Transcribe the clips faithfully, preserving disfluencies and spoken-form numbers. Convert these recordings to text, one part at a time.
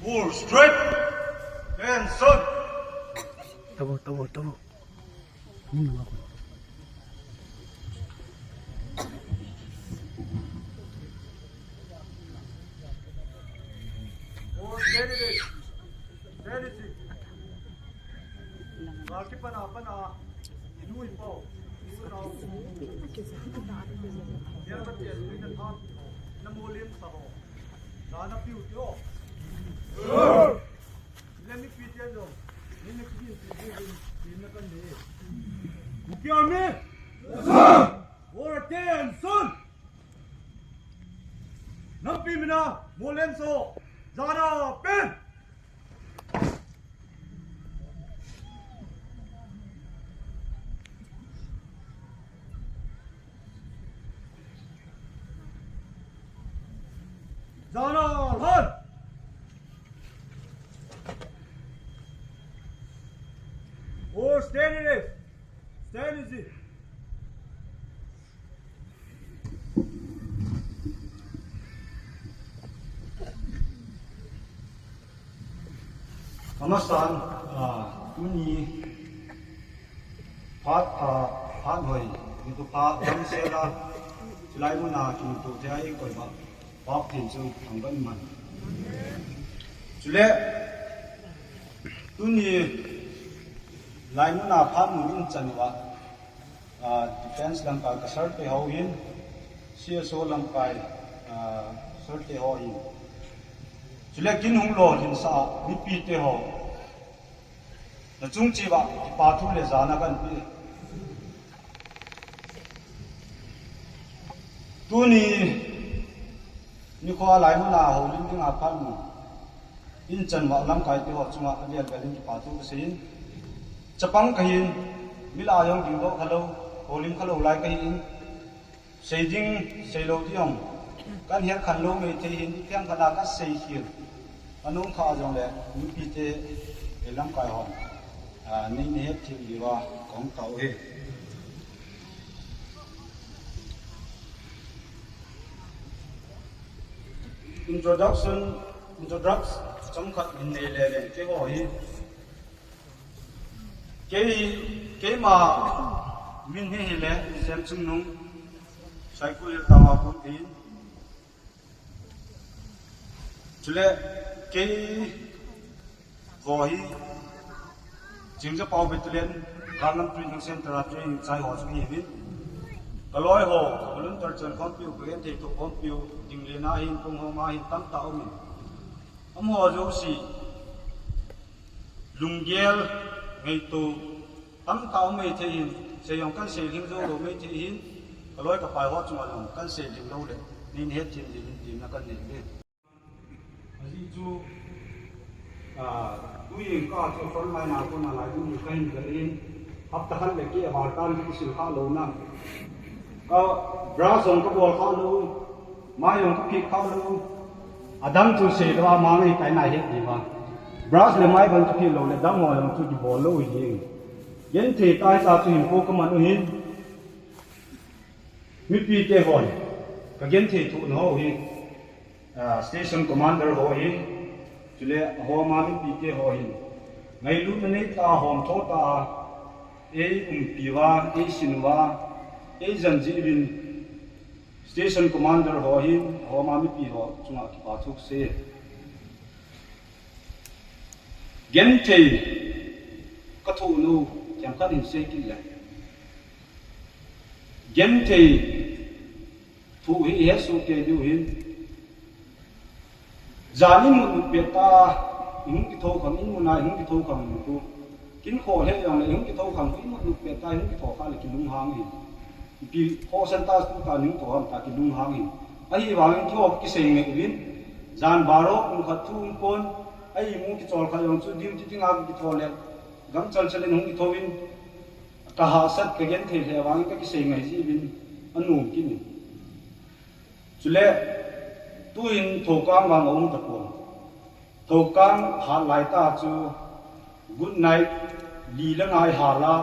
Pull straight. Attention. Tabo, tabo, tabo. Let me feed you, though. Let me feed you, feed you, feed you, feed you, feed you. Kuki Army! Yes, sir! War attention! Nampi mina, Molenso, Zana pen! Zana lhan! Or stand in it. Stand easy. Amasan, ah, tuni phat, ah, phat hoi, nitu pha damsel a, chulai muna kimuto thei a eikoi ba, pap thin chu thangvah in man. Chule, tuni lai muna phat mun in chan uva, ah, defense lamkai ka sir te ho hin, C S O lamkai, ah, sir te ho hin. Chule kin hung lolhin sa a, mipi te ho. Na chung cheh uva, kipa thu le jana kan pe. Tuni, nikho a lai muna houlim dinga phat mun in chan uva lamkai te ho chunga avel vel in kipa thu kasei in. Chapang kahin, mi lah a jong dingdoh khalou, houlim khalou lai kahin. Sei ding, sei lou ding jong, kan het khen lou maithei hin, ipi ham khat a kasei khel. Anung kha jongle, mipi te, eh, lamkai hon. Ah, nei, nei het thei diuva, kong tao hi. Introduction, introduction, chomkhat min nei le le, keiho hi. Kei, keima min hi hile, Semchungnung, Saikul Hill town a kon kahin. Chule, keiho hi, Chingjapao Battalion, Gangnam Training Center a training chai ho chu kahiuvin. Kaloi ho, volunteer chon khompiu, kagenthei toh khompiu, ding le na hin, kong ho ma hin, tamtah umin. Amaho jouse, lunggel, ngaito, tamtah um maithei hin, sei jong kan sei lhing jou lou maithei hin, kaloi kapai ho chunga jong kan sei lhing lou le, nei het thei ding hin, tina kan nei uve. Ajeh chu, ah, tu jingkah chu front line a kona lai ding hi kahin gal in, hapta khat le keh val tan kisil kha lou na. Ka brush jong kabol kha lou. Mai jong kaphi kha lou. Adang chu sei lou a, ama ngaitai na het diuva. Brush le mai bang kaphi lou le, dang ho jong chu kibol lou hi. Genthei tah a chu hinkho kaman u hin. Mipi te hon, kagenthei thoh nau hi. Ah, station commander ho hi. Chule ahoma mipi te ho hin. Ngailutna neitah a hom tho tah a. Ei umpi uva, ei sin uva, ei jan jeh uvin. Station commander ho hin, ahoma mipi ho chunga kipa thu kasei. Genthei kathoh nau, themkhat hin sei kit le. Genthei thoh hi ihet soh kei diu hin. Jan imut lut pet tah a, ihung kitho khang, in mun a ihung kitho khang khu. Kin kho le jong le ihung kitho khang, imut lut pet tah a ihung kitho kha le kilunghang in. Ipi khohsah tah a tu tah a ihung tho ham tia kilunghang in. Ahivangin keiho kisei ngai uvin. Jan baro pung khat thu um pon. Ahi mu kichol kha jong chu duty dinga kitho le. Gam chal chal in hung kitho in. Ka hahsat ka genthei lheh vangin ka kisei ngai jeh uvin anom kit in. Chule tuhin Thoukang vang aum tapon. Thoukang hat lai tah chu good night li le nga i hal a,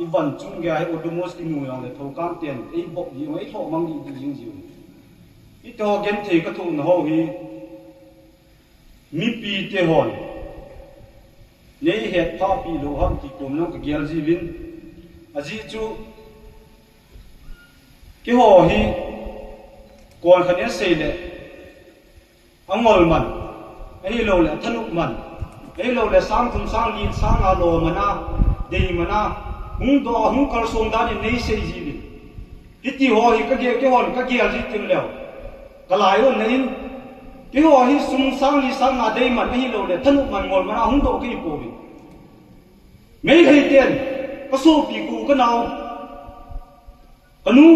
i van chung geiya hi Odomos kinu jongle Thoukang ten ei bop ding, ei lhoh mang ding, ding jing jiu. Hitiho genthei ka thohna ho hi mipi te hon nei hetphah pi lou ham ti kom jong ka gel jiuvin. Ajeh chu keiho hi kon khat in sei le angol man, ahilouleh athanop man, ahilouleh sang thum, sang li, sang nga lo man a, dei man a, hung doh a, hung kalsong dan in nei sei jiuvin. Hitiho hi ka gel, keihon ka gel ji teng leu, ka lai hon na in, keiho hi sum sang li sang nga dei man, ahilouleh thanop man, ngol man a hung doh kei pouvin. Meitei ten ka sopi, ka u ka nao, ka nu,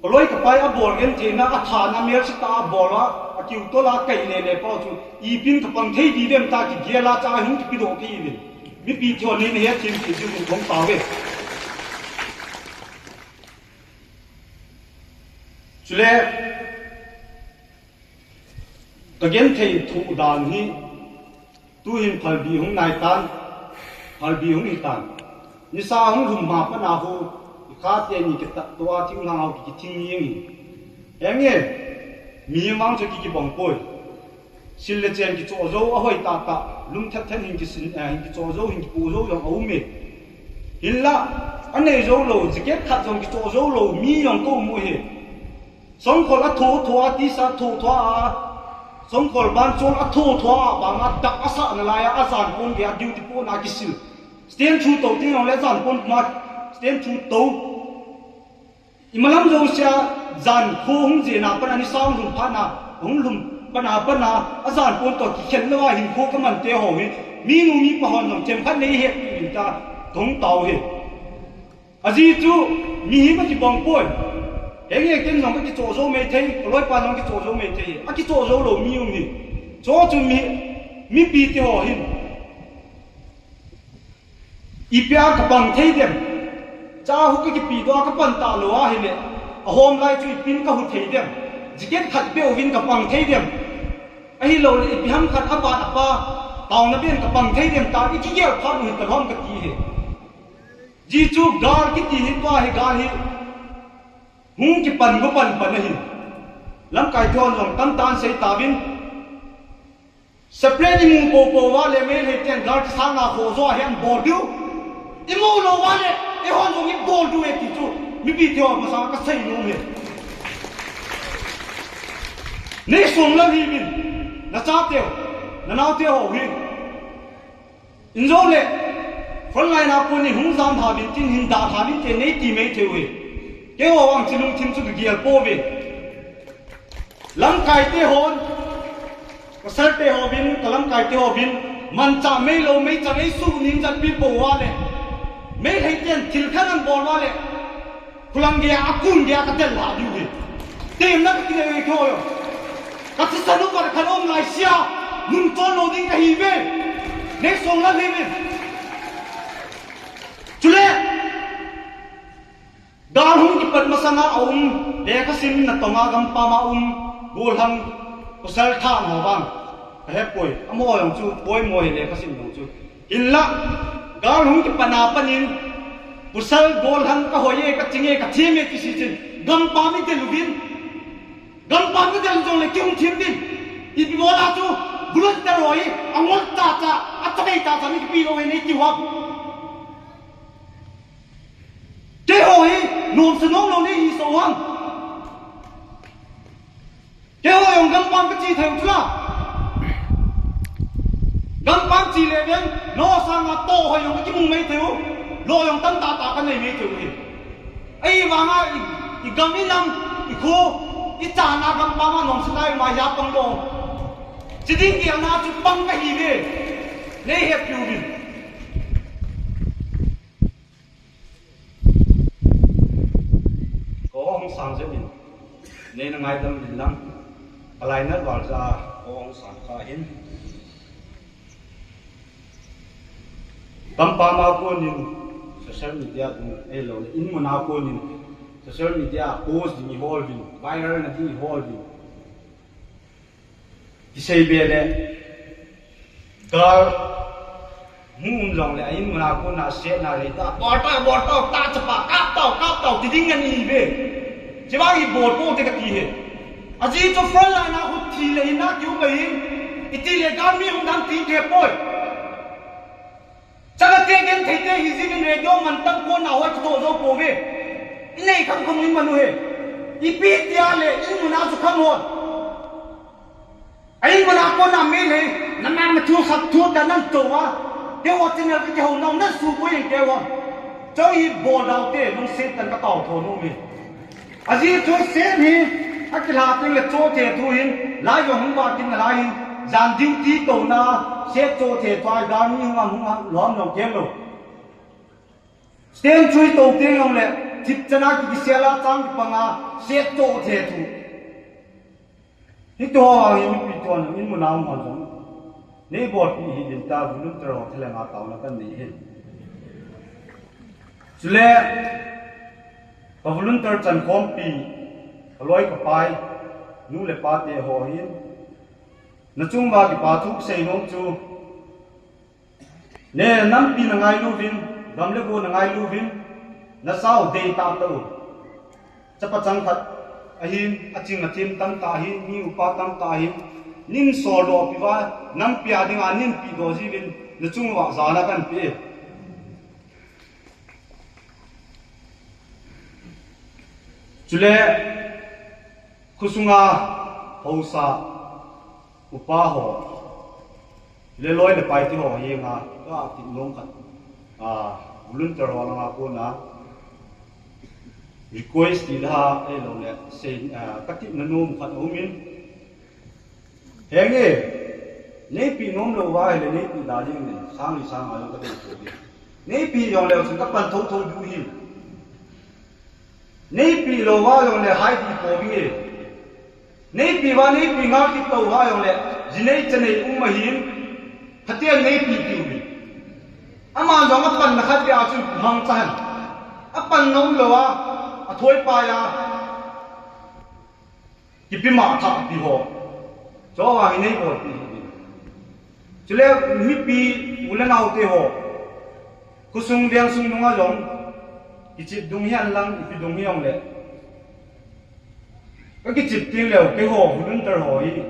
ka loi ka pai abol gentheina, athana melse tah a abol a, akiu tol a kai le le pau chu, ipin ka pang thei diu vem tia kigel a, cha hung kipedoh kei uvin. Mipi te hon nei na hethem kit diuvin kong tao ve. Chule ka genthei thoh dan hi, tuhin phalbi hung nai tan, phalbi hung hi tan. Nisa hung lhum ma pat a ho, i kha teni kitat to a thinglhang a ho ki, kithing jeng hi. Henge, mi mang chu ki, kibang poi. Sil le chen kichoh jou, ahoi tah tah, lum thet thet hin kisin, eh, hin kichoh jou, hin kipoh jou jong aum e. Hinla, anei jou lou, jacket khat jong kichoh jou lou mi jong ka um u hi. Songkhol atho tho a, T-shirt tho tho a, songkhol ban chol atho tho a, banga dak asah nalai a, ajan pon gei a duty pon a kisil. Stand chu to ti jongle jan pon ma, stand chu to. Imalam jousea jan kho hung jena pat a, nisa hung lhum phat na, hung lhum pat na, pat na, ajan pon to kikhel lou a hinkho ka man te ho hi, minu mipa hon jong themkhat nei het uvin tia kong tao hi. Ajeh chu mihem akibang poi. Henge, ken jong ka kichoh jou mei thei, ka loipa jong kichoh jou mei thei. Akichoh jou lou mi um hi. Chu chu mi, mipi te ho hin ipi a ka pang thei dem? Cha hu ka kipedoh a ka pan talou ahile, ahom lai chu ipin ka hu thei dem? Jacket khat beh uvin ka pang thei dem? Ahilouleh ipi ham khat aban apa, taona ben ka pang thei dem tia i kigel phat u hi talhom ka ti hi. Ajeh chu gal kiti hi, tua hi gal hi hung kipan go pan pan ahi. Lamkai te hon jong tamtah in sei tauvin. Separate imu poupou uva le Meitei ten gal kisatna kho jo a hi abol diu. Imu lou uva le, eihon jong ibol diu e ti chu mipi te ho masanga ka sei nom e. Nei song lal hih uvin, na chateu, na naoteu ho hi. Injou le, frontline a kon in hung jam lha uvin tin, hin dah lha uvin te nei ti mei thei u hi. Keiho vang chu lungthim chu ka gel pouve. Lamkai te hon, pasal te ho vin, ka lamkai te ho vin, manchah mei lou, meichang ei suh nin jat pi pou uva le, Meitei ten thil khat an bol uva le, khulang geiya, akun geiya ka tel lha diu hi. Temna ka kinei u hi kho yo. Ka thisan u khat khat um lai sia, nung chon lou ding ka hi ve. Nei song lal hih uvin. Chule, gal hung kipat masanga aum, lekha simna tonga gampam a um, golhang pasal thah ho vang ka hepoi. Amaho jong chu poimo hi lekha sim jong chu. Hinla, gal hung kipat na pat in, pasal golhang ka hoi e, ka ching e, ka them e ti si chun, gampam i del uvin. Gampam ka del jongle kihung them uvin. Ipi bol a chu, volunteer ho hi, angol chacha, atabei chacha nei kipe lou e nei ti u ham? Keiho hi, nomsa nom lou nei hi sou ham? Keiho jong gampam ka che thei u chu la. Gampam che le veng, no sanga toh hoi jong ka kimu mei thei u. Lo jong tamtah tah ka nei mei thei u hi. Ahivanga i, i gam i nam, i kho, i chana gampam a nomsa nai ma ja pang lou. Chi ding gelna chu pang ka hi ve. Nei hepiu vin. Ko hung sang jep in. Nei na ngaidam in lang. Ka lainat val ja ko hung sang kha hin. Gampam a kon in, Social media dung, eh, lo, in mun a konin, social media post ding i hol vin, viral na ding i hol vin. Kisei be le, gal, hung um jong le, a in mun a kona se na le, ta, bol ta, bol ta, ta chapa, kap tau, kap tau, ti ding ani ve. Chibang i bol po te kati he. Aji chu front line a khu thi le hin a kiu ka hin, iti le gal mi hung dang ti ke poi. Chana te gen thei te hi jing in radio man tam ko na hoi to zo po ve. I nei kham kham in manu he. Ipi tia le in mun a chu kham hon. A in mun a ko na me le. Na ma ma thu khat thu ta nan to wa. Te wa tin na ke ho na na su ko yin ke wa. Chau hi bol dau te nung se tan ka tau tho nu me. Aji thu se hi, a kilha teng le cho the thu hin, lai jong hung va tin lai hin, jan duty to na, se cho the thu ai dan mi hung am hung am lom jong kel lo. Stand chui to teng jong le, thip chana ki kisela chang ki panga, se cho the thu. Hi to ha hi mi pi to na, in mun a um ha jong. Nei bol pi hi din ta volunteer ho thilha nga tau na kan nei hin. Chule, ka volunteer chan khompi, ka loi ka pai, nu le pa te ho hin. Na chung va kipa thu sei nom chu. Ne nampi na ngai lu vin, gam le go na ngai lu vin, na sao dei ta ta u. Chapa chang khat, ahin, aching a thim tam ta hin, mi upa tam ta hin, nin sol do pi va, nampi a ding a nin pi do ji vin, na chung va za na kan pi. Chule, khusunga, hausa, upa ho, le loi le pai ti ho hi nga, ka ti nom khat, a, volunteer ho langa kona, request ti la, ei lo le, sei, a, ka ti na nom khat um in, Henge, neipi nom lou va hile neipi da ding le, sang li sang a jong ka dei ko ding. Neipi jong le, ka pan tho tho du hi. Neipi lou va jong le, hai di ko ding e. Neipi va, neipi ngal kit tou va jong le, ji nei cha nei um ahin, Pathen neipi piu hi. Ama jong a pan na khat dia chun mang cha han. A pan nom lou a, a thoi pa ya. Kipi ma tha pi ho. Cho a hi nei bol pi hi. Chule mipi u le nau te ho. Khosung veng sung nunga jong. Kichip dung hian lang, ipi dung hiong le. Ka kichip ting leu, keiho volunteer ho hi.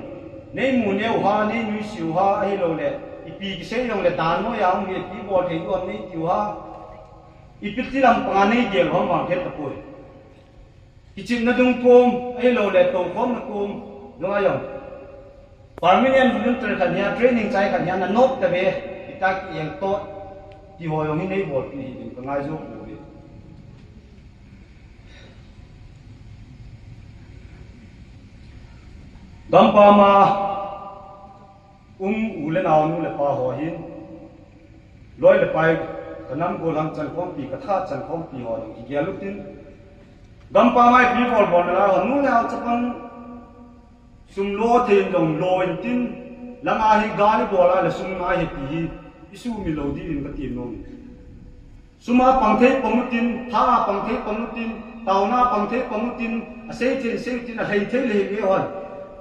Nei mu neu ha, nei nuisiu ha, ahilou le. Ipi kisei jong le dan noi a hung hi, ipi bol thei duam nei tiu ha. Ipi ti lam panga nei gel hom vang khet ta poi. Kichipna dung kom, ahilou le, toukhomna kom, nunga jong. Permanent volunteer khat nia, training chai khat nia, na nop ta ve, ita ki eng to, ti ho jong hi nei bol pi hi ding ka ngai jo pu ve. Gampam a, Um, u le nau, nu le pa ho hin, loi le pai, ka nam gollhang chankhompi, ka tha chankhompi ho jong kigel utin. Gampam a ipi bol bol nalai ho, nu le nau chapang sum lo thei in jong lo intin, langa hi gal ibol a le sum ngai hi ti hi, isumil lou ding in kati nom. Sum a pang thei pang utin, tha a pang thei pang utin, taona a pang thei pang utin, asei thei sei utin, alhei thei lhei nge hon.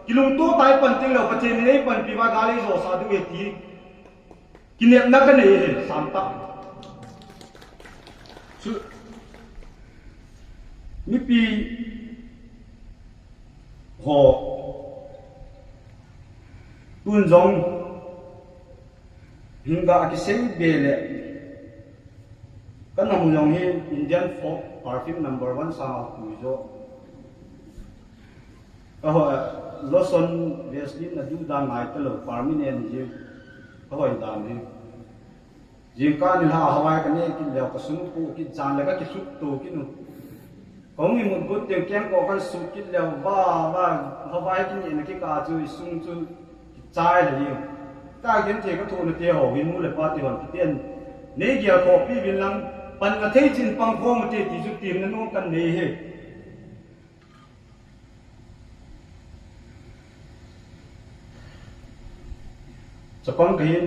Kilungto tai pan ting lou, Pathen in eipanpi uva gal eijo sa diu ahi ti. Kinepna kanei ahi, sam tah. Chu, mipi ho, tun jong, Hinga kisei be le. Ka nam jong hi Indian folk perfume number one sanga pui jo. Ka ho, lotion, Vaseline na du dan ngai ta lou, permanent ji. Ka hoi dan hi. Jingkah nilhah a Hawaii ka ne kit leu, ka sung pu kit jan le ka kithut tu kit nu. Ka hung imut gut teng kengkoh kan sut kit leu, va, va, Hawaii ka ne na kikah chu isung chu kichai le jing. Ka genthei ka thohna te ho hin nu le pa te hon Pathen nei gelkhoh pi uvin lang, panna thei chin pang khom ute ti chu temna nom kan nei e. Chapang ka hin,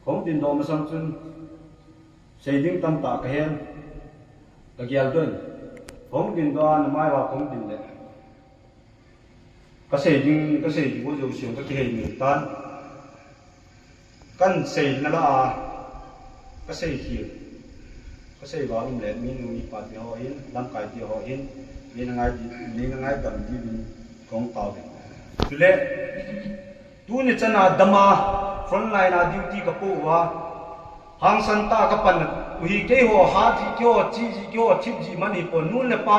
ka hung tin doh masang chun, Sei ding tamtah kahen, kagel doh in. Kahung din doh a, namai uva kahung din le, kasei ding, kasei ding u jouse jong kakihei mil tan. Kahin seina lah a, kasei khel, kasei uva um le, minu mipa te ho hin, lamkai te ho hin, neina ngai di, neina ngaidam diuvin kahung tao in. Chule, tuni chan a dam a, frontline a duty kapoh uva, hangsan tah a kapan u hi, keiho hat jeh, keiho chih jeh, keiho thip jeh man hipon, nu le pa,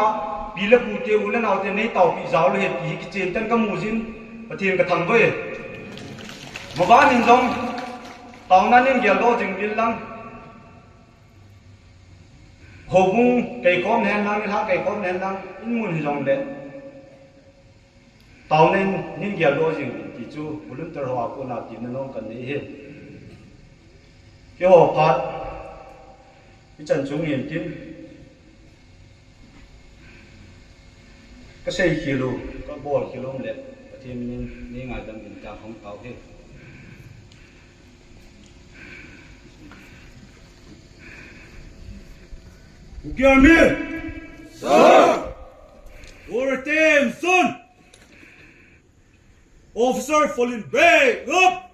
pi le pu te, u le nao te, neitaopi jao lou ahi ti hi kichen tah in kamu jin, Pathen kathangvah e. Maban in jong, taona in geldoh jing uvin lang, houbung keikhom hen lang, nilhah keikhom hen lang, in mun hijongle, taona in geldoh jing uvin ti chu volunteer ho a kona tina nom kanei ahi. Keiho phat, ichan chung hin tin, kasei khel u, kabol khel u um le, Pathen min in nei ngaidam uvin tia kahung tao ahi. Kuki Army! Sir! War team, son! Officer, fall in, break up!